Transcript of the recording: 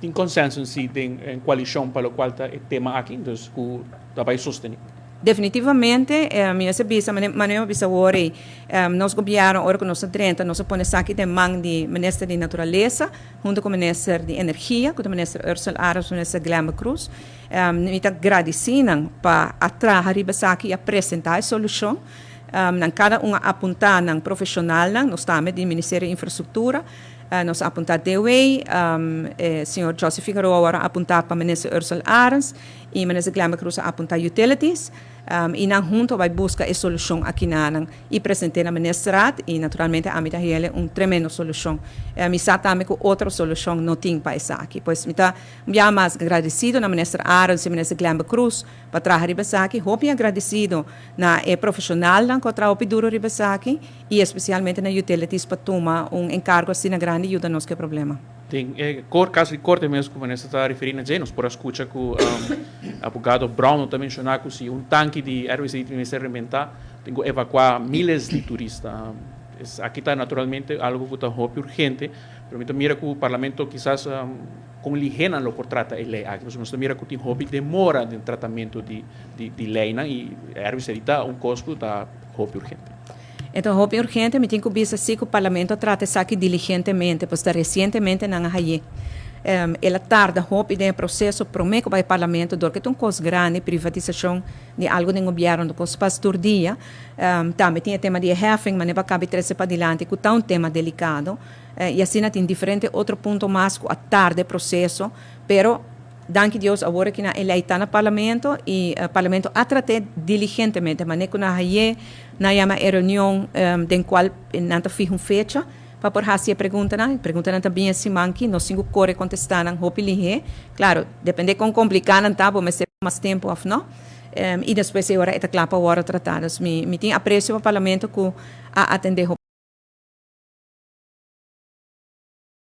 Tin consenso si den coalicion pa loke ta e tema aki, dus cu ta bay sostene. Definitivamente, mi a bisa, manera bisa awor, nos gobierno, ora cu nos 30, nos a pone esaki den man di Minister di Naturalesa, hunto cu Minister di Energia, cu Minister Ursell Arends, Minister Glenbert Croes. Mi ta gradici pa a traha riba esaki y a presenta e solucion. Nan cada un a apunta nan profesional nan, nos tambe di Ministerio di Infrastructura, nos a apunta DW, señor Joseph Figueroa a apunta pa Minister Ursell Arends y Minister Glenbert Croes a apunta Utilities. Y nan hunto a bay busca e solucion aki nan y presenta na ministerraad y naturalmente ami ta hay'e un tremendo solucion. Mi sa tambe cu otro solucion no tin pa esaki. Pues mi ta ya mas agradecido na Minister Arends y Minister Glenbert Croes pa traha riba esaki. Hopi agradecido na e profesional nan cu a traha duro riba esaki y especialmente na Utilities pa tuma un encargo asina grandi y yuda nos cu e problema. Tin caso di corte mes cu Vanessa ta referindo, nos por scucha cu abogado Brown ta menciona cu si un tanki di RWZI mester rebenta, tin cu evacua miles di turista. Aki ta naturalmente algo cu ta hopi urgente, pero mi mira cu e parlamento kisas cu lihe nan lo por trata e ley aki. Nos mira cu tin hopi demora den tratamento di ley y RWZI ta un cos cu ta hopi urgente. Anto, hopi urgente, mi tin cu bisa si cu e parlamento trata esaki diligentemente, pues recientemente nan a hay'e. El a tarda hopi den proceso prome cu e parlamento, dor cu un cos grandi, privatisacion di algo di gobierno, di cos pa tur dia. Tambe tin e tema di heffing, mas pa cabe trece pa dilanti, cu ta un tema delicado. Y asina tin diferente otro punto mas cu a tarda e proceso, pero danki Dios awor cu e ley ta na parlamento y e parlamento a trat'e diligentemente, mas cu nan a hay'e nan a yama e reunion den cual nan ta fiha un fecha pa por haci e pregunta nan, pregunta nan tambe asina cu nos tin cu core contesta nan hopi lihe. Claro, depende con complica nan ta, bo mester mas tempo of no. Y despues awor e ta cla pa wordo trata. Mi tin aprecio pa parlamento cu a atende.